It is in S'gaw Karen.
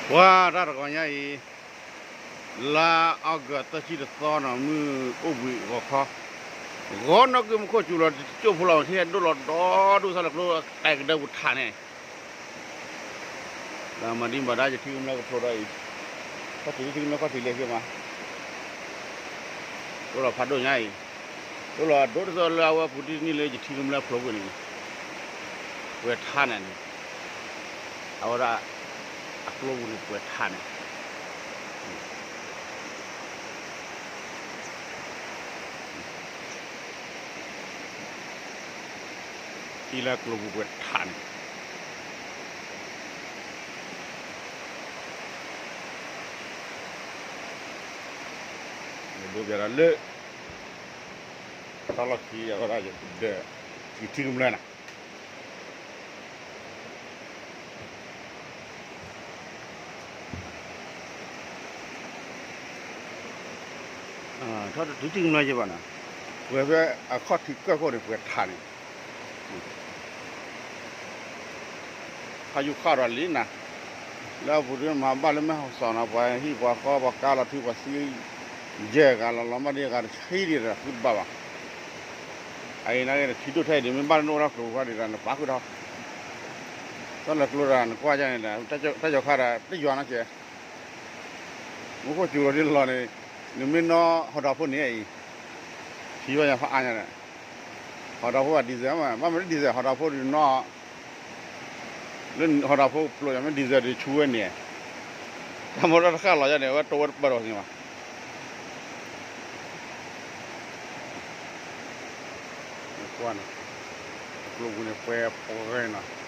ပှၤတၢ်တဂီၤညါအံၤ လါအီကူးသၢဆံတသီနီၤ မုၢ်အိၣ်ဘှံးဂီၤခီ, ဂီၤနီၢ်ကီၢ်မူခိၣ်စူၤလီၤ တကၠိၢ်ဖိလီၤ ထံၣ်ဟဲဒိၣ်လီၤဒီဒိၣ် ဆၣ်လၢကျိတၢ်ကဒၢပူၤထးန့ၣ် လၢမၤဒံးဘၣ်ဒါ ယထံကမျၢၢ်ကဖျိးဒီးအံၤ, ခီၣ်ထံးထံကမျၢၢ်ခီၣ်ထံးလဲၤက့ၤမး, ဒိၣ်လီၤဖးဒိၣ်ညါအံၤ, ဒိၣ်လီၤဒိၣ်တသီလၢအဝဲပူၤတနံၣ်လၢယထံကမျၢၢ်ဖျိးကွံာ်န့ၣ်, ပှဲၤထးန့ၣ်န့ၣ်, အဝဲဒၣ် အကျိပူၤန့ၣ်ပှဲၤထးန့ၣ် ထံလၢကျိပူၤပှဲၤထးန့ၣ်, ဒိးပျးဒီးလၢ တၢ်လီၢ်ခံအဝဲဒၣ်ယကဒၢး ယထံကမျၢၢ်န့ၣ် ထံထံကမျၢၢ်ယဘၣ်န့ၣ်, ပှဲၤဖဲအခီၣ်ထံးကၢၢ်ခိၣ်န့ၣ် ပှဲၤထးန့ၣ်, ဖးယိၤခးဒီးလံနၤ, လၢအပူၤဒ်မၤဘၣ်လၢမဲၢ်ဟီၣ်စီၣ်နီၤ ပှၤဟံၣ်ပှၤဃီပှၤကါလီၤထံပှၤသံ ယဲၢ်ဂၤလီၤ လီၤမၢ်ဒ်ဂၤတဆံဒ်ဒီးဃုတဘၣ်ဘၣ်, အအံၤနာ်က့ထံဒိၣ်ထဲအံၤဒ် မ့ၢ်ဘၣ်လၢနအိၣ်တၢ်ကျိၤခါဒ်ဒီးနပာ်ဃုာ်ဒီး တၢ်လၢကျိၤဒီးနကွၢ်ယါန့ၣ်ဒီး တၢ်ယီၤခါဒီးတယီၤနီကဲ, မူခိၣ်စူၤလီၤဒ်လီၤန့ၣ်, နမ့ၢ်နီၣ်ဟီၣ်ဒီဖိန့ၣ်အံၤ, ထံဘၣ်ညါဖးအါညါဒီး, ဟီၣ်ဒီဖိဘၣ် diesel မး ဘၣ်မနုၤလၢ diesel ဟီၣ်ဒီဖိဒ်နီၣ် လၢဟီၣ်ဒီဖိပျိယၤမ့ၢ် diesel ဒ်ဆူဝဲန့ၣ်, တၢ်မိၢ်တၢ်တဃၣ်လီၤယါန့ၣ် အဝဲတိဝဲတပၢၢ်ဒီးန့ၣ်ဘၣ်, ကွၢ်န့ၣ်, အကျိပူၤန့ၣ်ပှဲၤပှဲၤနီၤ